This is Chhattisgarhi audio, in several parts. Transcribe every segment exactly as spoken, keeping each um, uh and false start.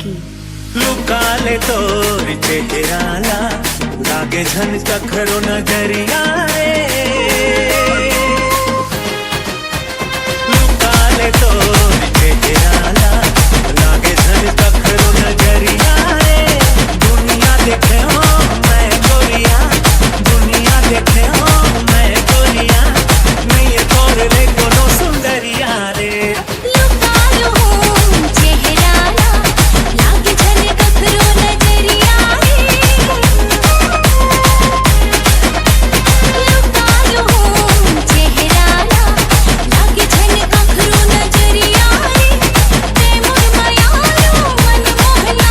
की। लुका ले तोर चेहरा ला, लागे झन कखरो नजरिया रे। लुका ले तोर चेहरा ला, लागे झन कखरो नजरिया रे। दुनिया देखे हो मैं गोरिया, दुनिया देखे हो मैं गोरिया, नहीं ये तोर ले कोनो सुंदरिया रे। लुका लूं चेहरा ला, लागे झन कखरो नजरिया रे। लुका लूं चेहरा ला, लागे झन कखरो नजरिया रे। ते मोर मयारू मन मोहना,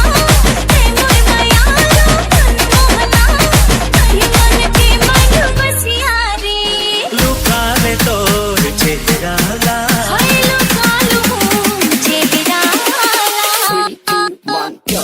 ते मोर मयारू मन मोहना, कहीं मन के मन बसिया रे। लुका ले तोर चेहरा ला। हाय लुका लूं चेहरा ला। Three, two, one, go.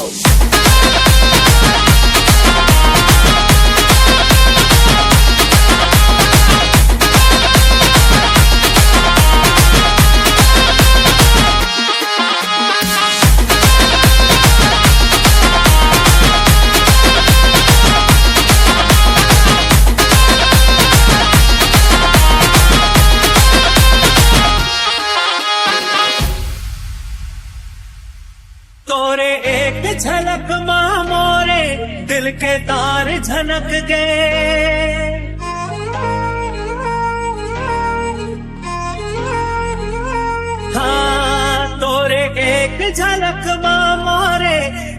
तोरे एक झलक मा मोरे दिल के तार झनक गे। हाँ, तोरे एक झलक मा मोरे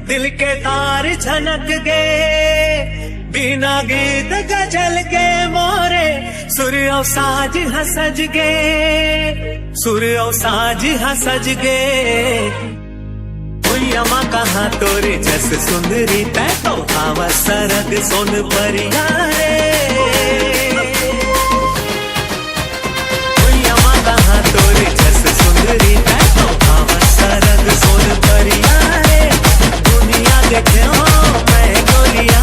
दिल के तार झनक गे। बिना गीत गजल के मोरे सुर अउ साज ह सज गे, सुर अउ साज ह सज गे। भुइयां मा कहाँ तोरे जस सुंदरी, तैं तो हवस सरग सोन परिया रे। भुइयां मा कहाँ तोरे जस सुंदरी, तैं तो हवस सरग सोन परिया रे। दुनिया देखे हो मैं गोरिया,